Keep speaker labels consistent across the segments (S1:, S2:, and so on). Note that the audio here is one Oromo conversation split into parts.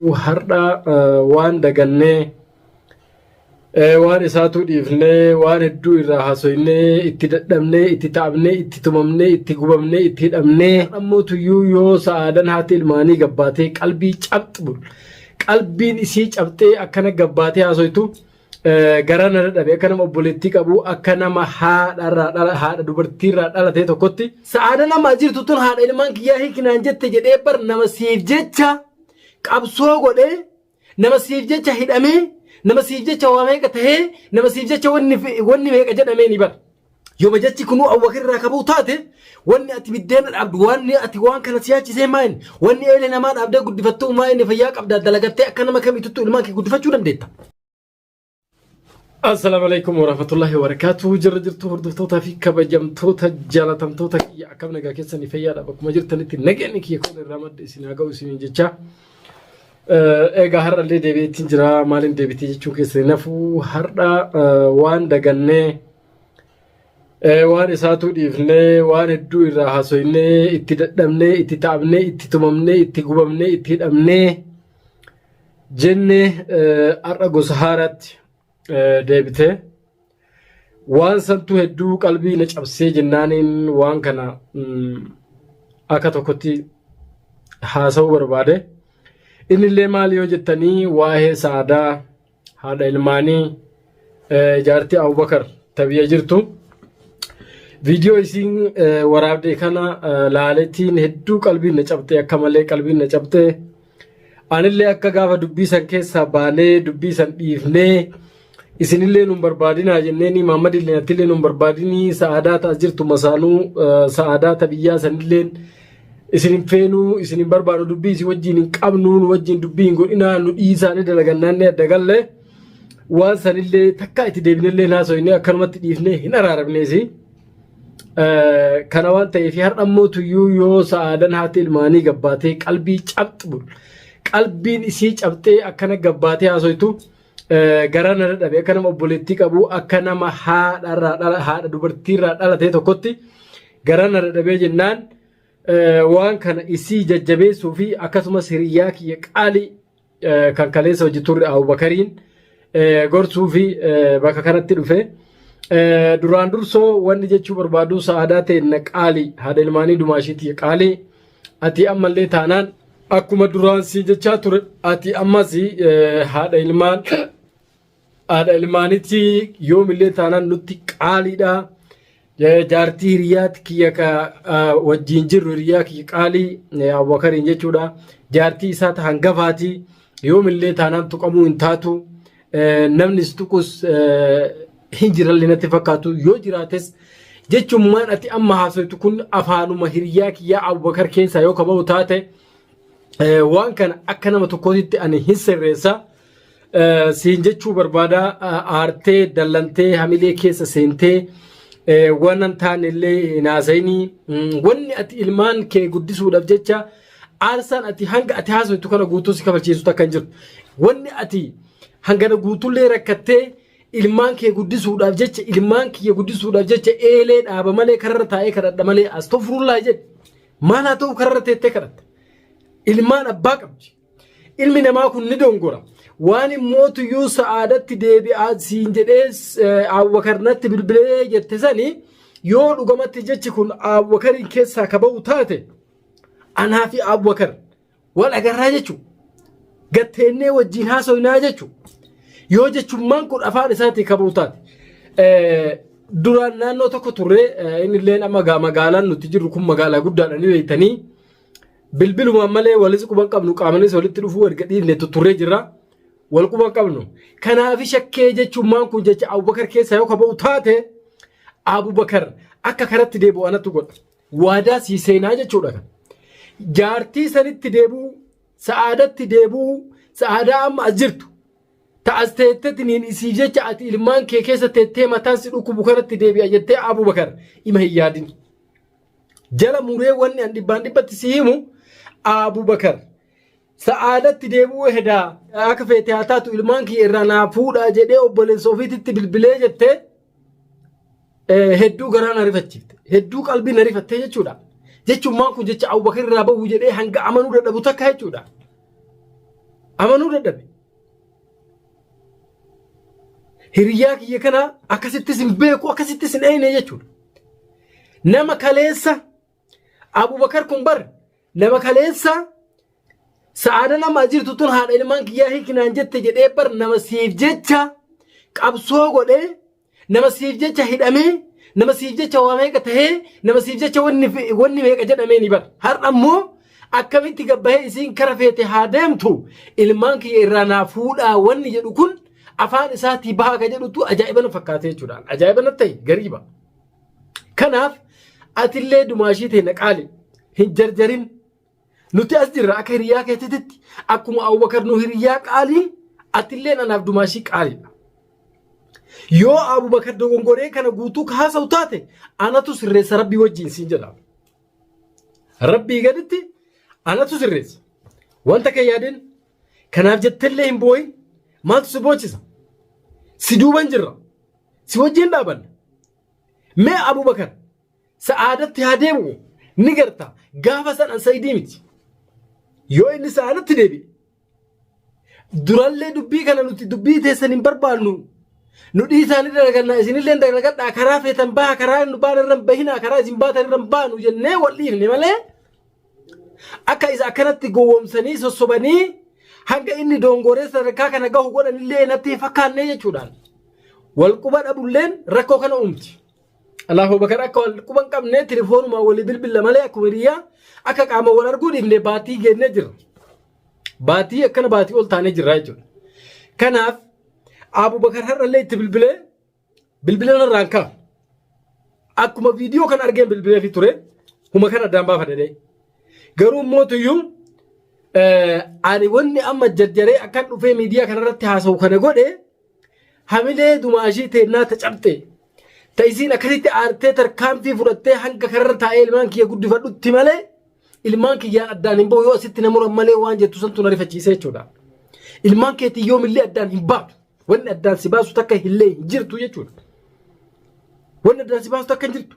S1: Har'a waan dagannee waan isaatuu dhiifnee waan hedduu irraa haasofnee itti dadhabnee itti taa'amnee itti tumamnee itti gubamnee itti hidhamnee ammoo tuyyuu yoo sa'aadan haati ilmaanii gabbaatee qalbii cabxu qalbiin isii cabxee akkana gabbaatee haasoytu garaa na dadhabe akka nama obboleettii qabu akka nama haadha haadha dubartiirraa dhalatee tokkotti. Sa'aadan amma jirtu tun haadha ilmaan kiyyaa hiikinaan jette jedhee bar nama siif jecha qabsoo godhee nama siif jecha hidhamee nama siif jecha waa meeqa tahee nama siif jecha wanni meeqa jedhamee ni bara. Yooma jechi kunuu Abubakar irraa kabuu taate wanni ati biddeena dhaabdu wanni ati waan kana si yaachisee maa inni wanni eelee namaa dhaabdee guddifattuu maa inni fayyaa qabdaa dalagattee akka nama kamiituttuu ilmaan kee guddifachuu dandeetta. Assalaamu alaikum warahmatullahi wabarakatuh. Jirra jirtu hordoftootaa fi kabajamtoota jaalatamtoota kiyya akkam nagaa keessanii fayyaadha. Bakkuma jirtanitti nageenyi kiyya kun irraa madda isin haa ga'u isiniin jecha. Egaa har'allee deebi'eetiin jira. Maaliin deebitee jechuun keessanii nafuu har'a waan dagannee waan isaatuu dhiifnee waan hedduu irraa haasofnee itti dadhabnee itti taa'amnee itti tumamnee itti gubamnee itti hidhamnee jenne har'a gosa haaraatti deebitee waan santu hedduu qalbii na cabsee jennaaniin waan kana akka tokkotti haasa'uu barbaade. Innillee maal yoo jettanii waa'ee sa'aadaa haadha ilmaanii jaartii Abubakar ta biyya jirtu. Viidiyoo isiin waraabde kana laaletiin hedduu qalbiin na cabxe akka malee qalbiin na cabxe. Anillee akka gaafa dubbii san keessaa baanee dubbii san dhiifnee isinillee nun barbaadinaa jenneeni Maammadillee nattillee nun barbaadinii sa'aadaa ta'a jirtu masaanuu sa'aadaa ta biyyaa sanilleen isin hin feenuu isin hin barbaadu dubbii isin wajjin hin qabnu nu wajjin dubbii hin godhinaa nu dhiisaa ni dalagannaan ni adda galle waan sanillee takkaa itti deebinellee hin haasofne akkanumatti dhiifnee hin araaramneesi. Kana waan ta'eef har'a immoo tuyyuu yoo sa'aadan haati ilmaanii gabbaatee qalbii cabxu qalbiin isii cabxee akkana gabbaatee haasoytu garaa na dadhabe akka nama obboleettii qabu akka nama haadha haadha dubartiirraa dhalatee tokkotti garaa na dadhabee jennaan waan kana isii jajjabeessuu fi akkasumas hiriyyaa kiyya qaalii kan kaleessa hojii turre Abubakariin gorsuu fi bakka kanatti dhufe. Duraan dursoo wanni jechuu barbaadu sa'aadaa ta'e qaalii haadha ilmaanii dumaashiitii qaalii ati ammallee taanaan akkuma duraan siin jechaa ture ati ammas haadha ilmaan haadha ilmaanitti yoomillee taanaan nutti qaaliidha. Jaartii hiriyaatti kiyya ka wajjin jirru hiriyaa kiyya qaalii Abubakariin jechuudha. Jaartii isaa ta hangafaati. Yoomillee taanaan tuqamuu hin taatu. Namnis tuqus hin jirallee natti fakkaatu. Yoo jiraates jechummaan ati amma haasoftu kun afaanuma hiriyaa kiyyaa Abubakar keessaa yoo kaba'u taate waan kana akka nama tokkootitti ani hin sirreessa. Siin jechuu barbaada aartee dallantee hamilee keessa seentee waan hin taane illee hin haasa'inii wanni ati ilmaan kee guddisuudhaaf jecha aarsaan ati hanga ati haasoftu kana guutuu si kafalchiisu takka hin jirtu. Wanni ati hangana guutuullee rakkattee ilmaan kee guddisuudhaaf jecha ilmaan kiyya guddisuudhaaf jecha eelee dhaaba malee kararra taa'ee kadhadha malee astoofurullaa jedhe maal haa ta'u kararra teettee kadhatta. Ilmaan abbaa qabdi. Ilmi namaa kun ni dongora. Waan immootuyyuu sa'aadatti deebi'aa siin jedhee Abubakar natti bilbilee jette sani yoo dhugamatti jechi kun Abubakariin keessaa ka ba'u taate anaa fi Abubakar wal agarraa jechuudha. Gatteennee wajjin haasofnaa jechuudha. Yoo jechummaan kun afaan isaatii ka ba'u taate. Duraan naannoo tokko turre inni illee amma magaalaan nuti jirru kun magaalaa guddaadha ni beektanii. Bilbilumaan malee walis quban qabnu qaamanis walitti dhufuu erga dhiifne tutturree jirra. Wal quban qabnu. Kanaaf shakkee jechuun kun jecha Abubakar keessaa yoo kaba'u taate Abubakar akka karatti deebi'u anatu godha. Waadaa sii seenaa jechuudha kan. Jaartii sanitti deebi'uu, sa'aadatti deebi'uu, sa'aadaa amma as jirtu. Ta'as teettetiniin isiif jecha ati ilmaan kee keessa teettee mataan si dhukkubu kanatti deebi'a jettee Abubakar ima hin yaadin. Jala muree wanni an dhibbaan dhibbatti si himu Abubakar sa'aadatti deebi'uu hedaa akka feete haa taatu ilmaan kiyya irraa naa fuudhaa jedhee obboleessa ofiititti bilbilee jettee hedduu garaa na rifachiifte hedduu qalbii na rifattee jechuudha. Jechuun maan kun jecha Abubakar irraa bahu jedhee hanga amanuu dadhabu takka jechuudha. Amanuu dadhabe. Hiriyaa kiyya kana akkasittis hin beeku akkasittis hin eeyne jechuudha. Nama kaleessa Abubakar kun bar nama kaleessa sa'aada nama jirtu tun haadha ilmaan kiyyaa hiikinaan jette jedhee bar nama siif jecha qabsoo godhee nama siif jecha hidhamee nama siif jecha waa meeqa tahee nama siif jecha wanni meeqa jedhamee ni bar har'a immoo akkamitti gabbahee isiin kara feete haa deemtu ilmaan kiyya irraa naa fuudhaa wanni jedhu kun afaan isaatii bahaa ka jedhutu ajaa'iba na fakkaate jechuudha ajaa'iba na ta'e gariiba kanaaf atillee dumaashii ta'e na qaali hin jarjarin nuti as jirra akka hiriyaa keetitti akkuma Abubakar nu hiriyaa qaalii atilleen anaaf dumaashii qaaliidha. Yoo Abubakar dogongoree kana guutuu kaasa'u taate anatu sirreessa rabbii wajjin siin jedha. Rabbii gaditti anatu sirreessa. Wanta kee yaadin kanaaf jettellee hin boo'in maaltu si boochisa? Si duuban jirra. Si wajjin dhaabanna. Mee Abubakar sa'aadatti haa deebi'u ni garta gaafa san an Sa'idii miti. Yoo inni sa'aadatti deebi'e durallee dubbii kana nuti dubbii teessan hin barbaannu. Nu dhiisaa ni dalaganna isinillee dalagadhaa karaa feetan baha karaa nu baan irra hin bahinaa karaa isin baatan irra hin baanu jennee wal dhiifne malee akka isa akkanatti gowwoomsanii sossobanii hanga inni dongoree sadarkaa kana gahu godhanillee natti hin fakkaanne jechuudhaan wal quba dhabulleen rakkoo kana uumti. Allahu Bakar akka wal quba hin qabne telefoonuma walii bilbilla malee akkuma hiriyaa akka qaama wal arguu dhiifne baatii geennee jirra. Baatii akkana baatii ol taanee jirra jechuudha. Kanaaf Abu Bakar har'allee itti bilbilee bilbila narraan ka'a. Akkuma viidiyoo kan argeen bilbilee fi ture huma kan addaan baafadhe. Garuu mootuyyuu ani wanni amma jarjaree akkan dhufee miidiyaa kanarratti haasa'u kana godhe hamilee dumaashii teennaa ta cabxe ta isiin akkasitti aartee tarkaanfii fudhattee hanga kanarra taa'ee ilmaan kiyya guddifadhutti malee ilmaan kiyyaan addaan hin ba'u yoo asitti na muran malee waan jettu santu na rifachiise jechuudha. Ilmaan keetii yoomillee addaan hin baatu. Wanni addaan si baasu takka illee hin jirtu jechuudha. Wanni addaan si baasu takka hin jirtu.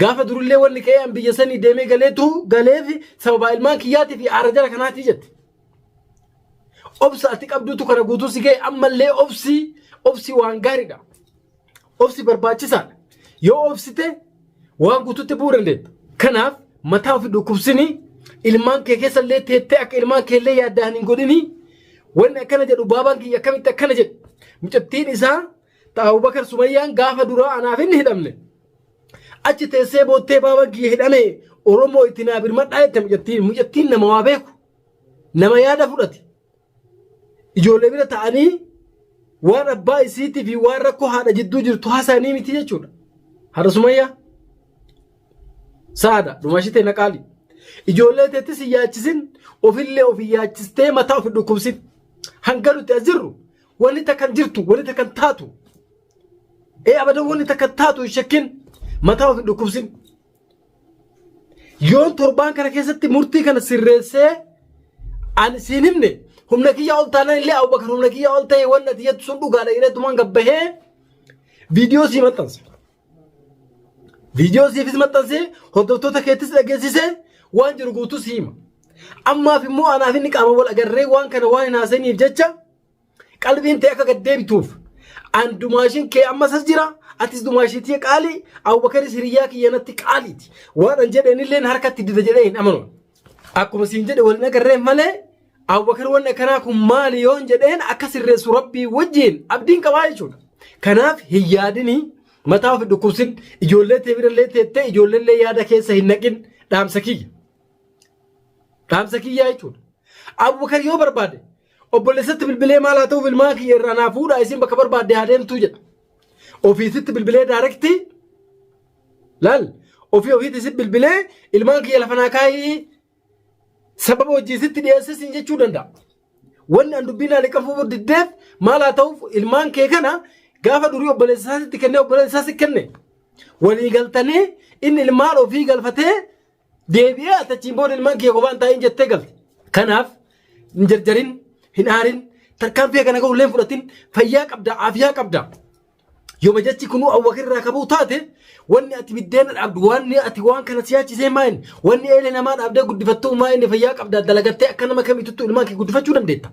S1: Gaafa durillee wanni ka'ee an biyya sanii deemee galeetu galeef sababaa ilmaan kiyyaatii fi aara jara kanaatii jette. Obsa ati qabdutu kana guutuu si ga'e ammallee obsi obsi waan gaariidha. Obsi barbaachisaadha. Yoo obsite waan guututti bu'uu dandeetta. Kanaaf mataa ofii dhukkubsini ilmaan kee keessa illee teettee akka ilmaan kee illee yaaddaan hin godhini wanni akkana jedhu baabaan kiyya akkamitti akkana jedhu mucattiin isaa ta Abubakar Sumayyaan gaafa duraa anaaf inni hidhamne achi teessee boottee baabaan kiyya hidhame Oromoo itti naa birmadhaa jette mucattiin mucattiin nama waa beeku nama yaada fudhate ijoollee bira ta'anii waan abbaa isiitii fi waan rakkoo haadha jidduu jirtu haasa'anii miti jechuudha. Haadha Sumayyaa saada dhumashitee na qaali. Ijoollee teettis hin yaachisin ofillee of hin yaachistee mataa of hin dhukkubsin. Hanga nuti as jirru wanni takka hin jirtu wanni takka hin taatu. Ee abadan wanni takka hin taatu hin shakkin mataa of hin dhukkubsin. Yoon torbaan kana keessatti murtii kana sirreessee ani siin himne humna kiyya ol taanaan illee Abubakar humna kiyya ol ta'e wanni ati jettu sun dhugaadha jedheetumaan gabbahee viidiyoo sii maxxansa. Viidiyoo siifis maxxansee hordoftoota keettis dhageessisee waan jiru guutuu sii hima. Ammaaf immoo anaaf inni qaama wal agarree waan kana waan hin haasa'iniif jecha qalbiin tee akka gad deebituuf an dumaashin kee ammas as jira atis dumaashii tiyya qaalii Abubakaris hiriyyaa kiyya natti qaaliiti waan an jedheen illeen harkatti dida jedhee hin amanu akkuma siin jedhe waliin agarreef malee Abubakar wanni akkanaa kun maali yoon jedheen akka sirreessu rabbii wajjiin abdiin qabaa jechuudha. Kanaaf hin yaadini mataa ofi dhukkubsin ijoollee tee birallee teettee ijoolleellee yaada keessa hin naqin dhaamsa kiyya. Dhaamsa kiyyaa jechuudha. Abubakar yoo barbaade obboleessatti bilbilee maal haa ta'uuf ilmaan kiyya irraa naa fuudhaa isin bakka barbaadde haa deemtuu jedha. Ofiisitti bilbilee daarektii laal ofii ofiitti si bilbilee ilmaan kiyya lafa naa kaayii sababa hojii sitti dhiyeesse siin jechuu danda'a. Wanni an dubbii naa liqafuu diddeef maal haa ta'uuf ilmaan kee kana gaafa durii obboleessa isaa sitti kennee obboleessa isaa si kenne walii galtanii inni ilmaan ofii galfatee deebi'ee ati achiin booda ilmaan kee kophaan taa'in jettee galte. Kanaaf hin jarjarin, hin aarin, tarkaanfii kana ga'u illee hin fudhatin, fayyaa qabda, aafiyaa qabda. Yooma jechi kunuu Abubakar irraa kabuu taate wanni ati biddeena dhaabdu wanni ati waan kana si yaachisee maa inni wanni eelee namaa dhaabdee guddifattuu maa inni fayyaa qabda dalagattee akka nama kamiituttuu ilmaan kee guddifachuu dandeetta.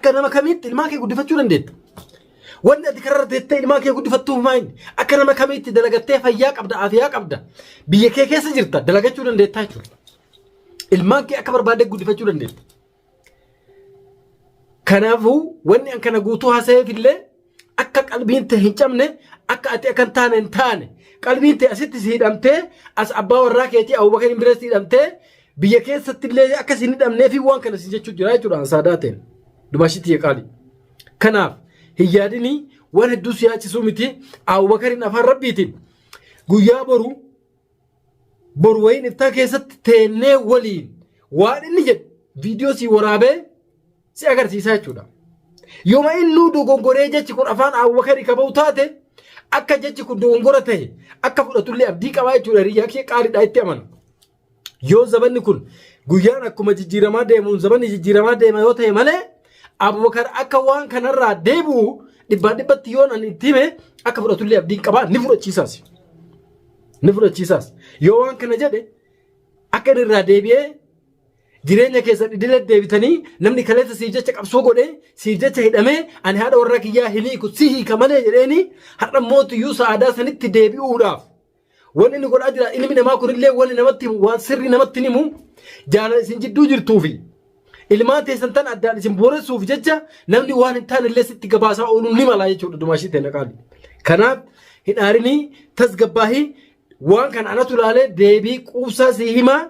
S1: Akka nama kamiitti ilmaan kee guddifachuu dandeetta. Wanni ati kararra teettee ilmaan kee guddifattuuf maal? Akka nama kamiitti dalagattee fayyaa qabda, afiyaa qabda. Biyya kee keessa jirta, dalagachuu dandeettaa jechuudha. Ilmaan kee akka barbaadde guddifachuu dandeetta. Kanaafuu wanni an kana guutuu haasa'eef illee akka qalbiin tee hin cabne, akka ati akka hin taane hin taane, qalbiin tee asitti si hidhamtee, as abbaa warraa keetii Abubakar hin biratti hidhamtee, biyya keessatti illee akka si hin hidhamnee fi waan kana si jechuu jira jechuudha saadaa ta'e dubaashitti qaali. Kanaaf hin yaadinii, waan hedduu si yaachisuu miti. Abubakariin afaan rabbiitiin guyyaa boru boru wayiin iftaa keessatti teennee waliin waan inni jedhu viidiyoo si waraabee si agarsiisaa jechuudha. Yooma innuu dogongoree jechi kun afaan Abubakarii kaba'u taate, akka jechi kun dogongora ta'e akka fudhatullee abdii qabaa jechuudha. Hiriyaa kee qaaliidha, itti amana. Yoo zabanni kun guyyaan akkuma jijjiiramaa deemuun zabanni jijjiiramaa deema yoo ta'e malee, Abubakar akka waan kanarraa deebi'u dhibbaan dhibbatti yoon ani itti hime akka fudhatullee abdiin qabaa, ni fudhachiisaas. Ni fudhachiisaas. Yoo waan kana jedhe akka inni irraa deebi'ee jireenya keessan idilee deebitanii, namni kaleessa siif jecha qabsoo godhee, siif jecha hidhamee, ani haadha warra kiyyaa hin hiiku, si hiika malee jedheeni, har'a mootiyyuu sa'aadaa sanitti deebi'uudhaaf wanni inni godhaa jira. Ilmi namaa kunillee wanni namatti himu waan sirrii namatti himu, jaalala isin jidduu jirtuu fi ilmaan teessan tan addaan isin booressuuf jecha namni waan hin taane illee sitti gabaasaa ooluu ni mala jechuudha, dumaashii ta'e naqaali. Kanaaf hin aarinii, tasgabbaahii, waan kana anatu ilaalee deebii quubsaa si himaa.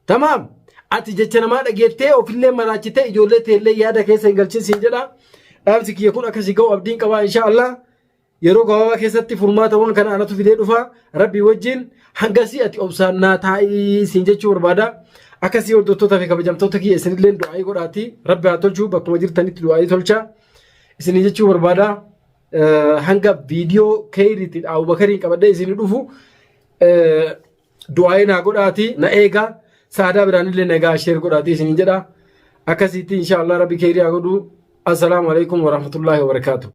S1: Tamaam. Ati jecha namaa dhageettee ofillee maraachitee ijoollee teellee yaada keessa hin galchin siin jedha. Dhaamsi kiyya kun akkasii ga'u abdiin qabaa, insha Allah. Yeroo gabaabaa keessatti furmaata waan kana anatu fidee dhufa rabbii wajjin. Hangasii ati obsaan naa taa'ii siin jechuu barbaada. Akkasii hordoftoota fi kabajamtoota kiyya, isinillee du'aayii godhaati. Rabbi haa tolchu, bakkuma jirtanitti du'aayii tolcha. Isinii jechuu barbaada. Hanga viidiyoo keeyriitiin Abubakariin qabadhee isinii dhufu du'aayii naa godhaati na eegaa. Saadaa biraanillee nagaa share godhaati isiniin jedha. Akkasitti insha Allah rabbi keeyrii haa godhu. Assalaamu alaikum warahmatullaahi wabarakaatu.